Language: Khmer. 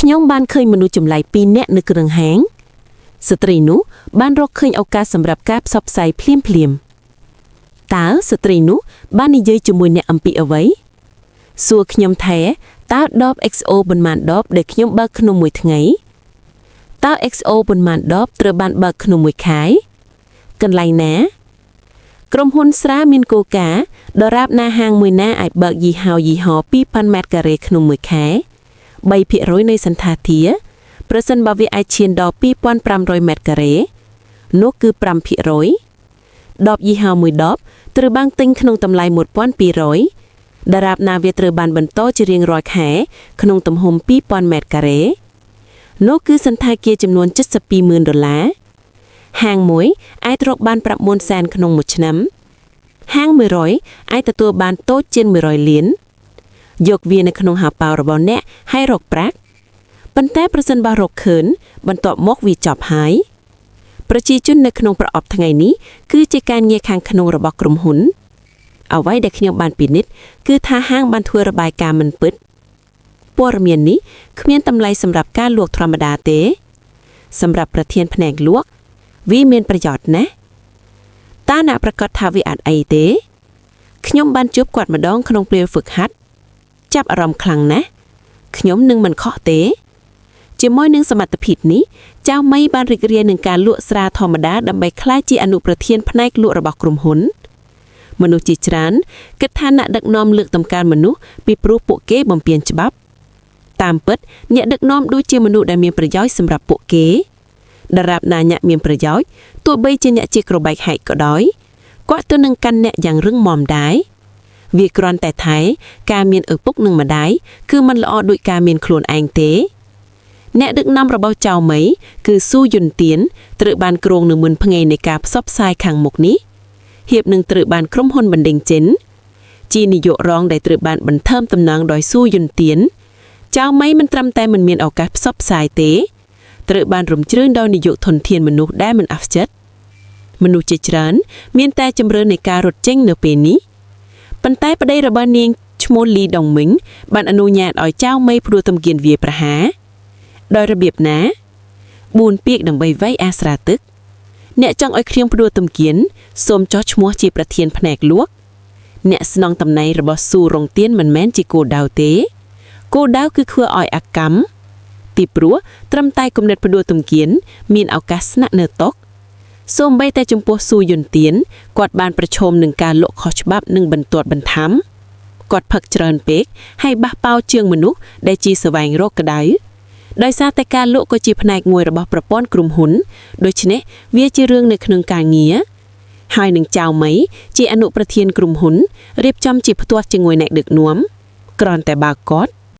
ខ្ញុំបានឃើញមនុស្សចម្លែកពីរនាក់នៅក្នុងហាងស្ត្រីនោះបានរកឃើញឱកាសសម្រាប់ការផ្សព្វផ្សាយភ្លាមភ្លាមៗតើស្ត្រីនោះបាននិយាយជាមួយអ្នកអំពីអ្វីសួរខ្ញុំថាតើដប XO ប៉ុន្មានដបដែលខ្ញុំបើកក្នុងមួយថ្ងៃតើ XO ប៉ុន្មានដបត្រូវបានបើកក្នុងមួយខែកន្លែងណា ក្រុមហ៊ុនស្រាមានគោលការណ៍ដរាបណាហាងមួយណាអាចបើកយីហោយីហោ2000ម៉ែត្រការ៉េក្នុងមួយខែ3%នៃសន្តាគារប្រសិនបើវាអាចឈានដល់2500ម៉ែត្រការ៉េនោះគឺ5%ដបយីហោមួយដបត្រូវបានទិញក្នុងតម្លៃ1200ដរាបណាវាត្រូវបានបន្តជារៀងរាល់ខែក្នុងទំហំ2000ម៉ែត្រការ៉េនោះគឺសន្តាគារចំនួន720,000ដុល្លារហាងមួយអាចរកបាន9សែនក្នុងមួយឆ្នាំ ហាង100អាចទទួលបានតូចជាង100លានយកវានៅក្នុងហោប៉ៅរបស់អ្នកហើយរកប្រាក់ប៉ុន្តែប្រសិនបើរកឃើញបន្ទាប់មកវាចប់ហើយប្រជាជននៅក្នុងប្រអប់ថ្ងៃនេះគឺជាការងារខាងក្នុងរបស់ក្រុមហ៊ុនអ្វីដែលខ្ញុំបានពិនិត្យគឺថាហាងបានធ្វើរបាយការណ៍មិនពិតព័ត៌មាននេះគ្មានតម្លៃសម្រាប់ការលក់ធម្មតាទេ សម្រាប់ប្រធានផ្នែកលក់វាមានប្រយោជន៍ណាស់ តើអ្នកប្រកាសថាវាអត់អីទេខ្ញុំបានជួបគាត់ម្ដងក្នុងពេលហ្វឹកហាត់ចាប់អារម្មណ៍ខ្លាំងណាស់ខ្ញុំនឹងមិនខកទេ ជាមួយនឹងសមត្ថភាពនេះចៅមីបានរីករាយនឹងការលក់ស្រាធម្មតាដើម្បីក្លាយជាអនុប្រធានផ្នែកលក់របស់ក្រុមហ៊ុនមនុស្សជាច្រើនគិតថាអ្នកដឹកនាំលើកតម្កើងមនុស្សពីព្រោះពួកគេបំពានច្បាប់ តាមពិតអ្នកដឹកនាំដូចជាមនុស្សដែលមានប្រយោជន៍សម្រាប់ពួកគេដរាបណាអ្នកមានប្រយោជន៍ទោះបីជាអ្នកជាគ្របបែកហែកក៏ដោយគាត់ទៅនឹងកាន់អ្នកយ៉ាងរឹងមាំដែរវាគ្រាន់តែថែការមានឪពុកនិងម្ដាយគឺមិនល្អដូចការមានខ្លួនឯងទេ អ្នកដឹកនាំរបស់ចៅមីគឺស៊ូយុនទៀនត្រូវបានគ្រងនៅមុនថ្ងៃនៃការផ្សព្វផ្សាយខាងមុខនេះហៀបនឹងត្រូវបានក្រុមហ៊ុនបណ្ដេញចិនជានាយករងដែលត្រូវបានបន្ថែមតំណែងដោយស៊ូយុនទៀនចៅមីមិនត្រឹមតែមិនមានឱកាសផ្សព្វផ្សាយទេត្រូវបានរំជ្រើងដោយនាយកធនធានមនុស្សដែលមិនអស់ចិត្តមនុស្សជាច្រើន មានតែជំរឿននៃការរត់ចេញនៅពេលនេះប៉ុន្តែប្តីរបស់នាងឈ្មោះលីដុងមីងបានអនុញ្ញាតឲ្យចៅមីព្រួទំគៀនវាប្រហារដោយរបៀបណា4ពាក្យដើម្បីវៃអាស្រាទឹក អ្នកចង់ឲ្យខ្ញុំព្រួទំគៀនសូមចោះឈ្មោះជាប្រធានផ្នែកលក់អ្នកស្នងតំណែងរបស់ស៊ូរងទៀនមិនមែនជាគោលដៅទេគោលដៅគឺធ្វើឲ្យអាកម្មទីព្រោះត្រឹមតែគំនិតផ្ដួលទំគៀនមានឱកាសស្នាក់នៅតុសូម្បីតែចំពោះស៊ូយុនទៀនគាត់បានប្រឈមនឹងការលក់ខុសច្បាប់និងបន្ទាត់បន្ថែមគាត់ផឹកច្រើនពេកហើយបះប៉ោជើងមនុស្សដែលជាស្វែងរកក្តៅដោយសារតែការលក់ក៏ជាផ្នែកមួយរបស់ប្រព័ន្ធក្រុមហ៊ុនដូច្នេះវាជារឿងនៅក្នុងការងារហើយនឹងចៅមីជាអនុប្រធានក្រុមហ៊ុនរៀបចំជាផ្ទាត់ជាមួយអ្នកដឹកនាំគ្រាន់តែបើគាត់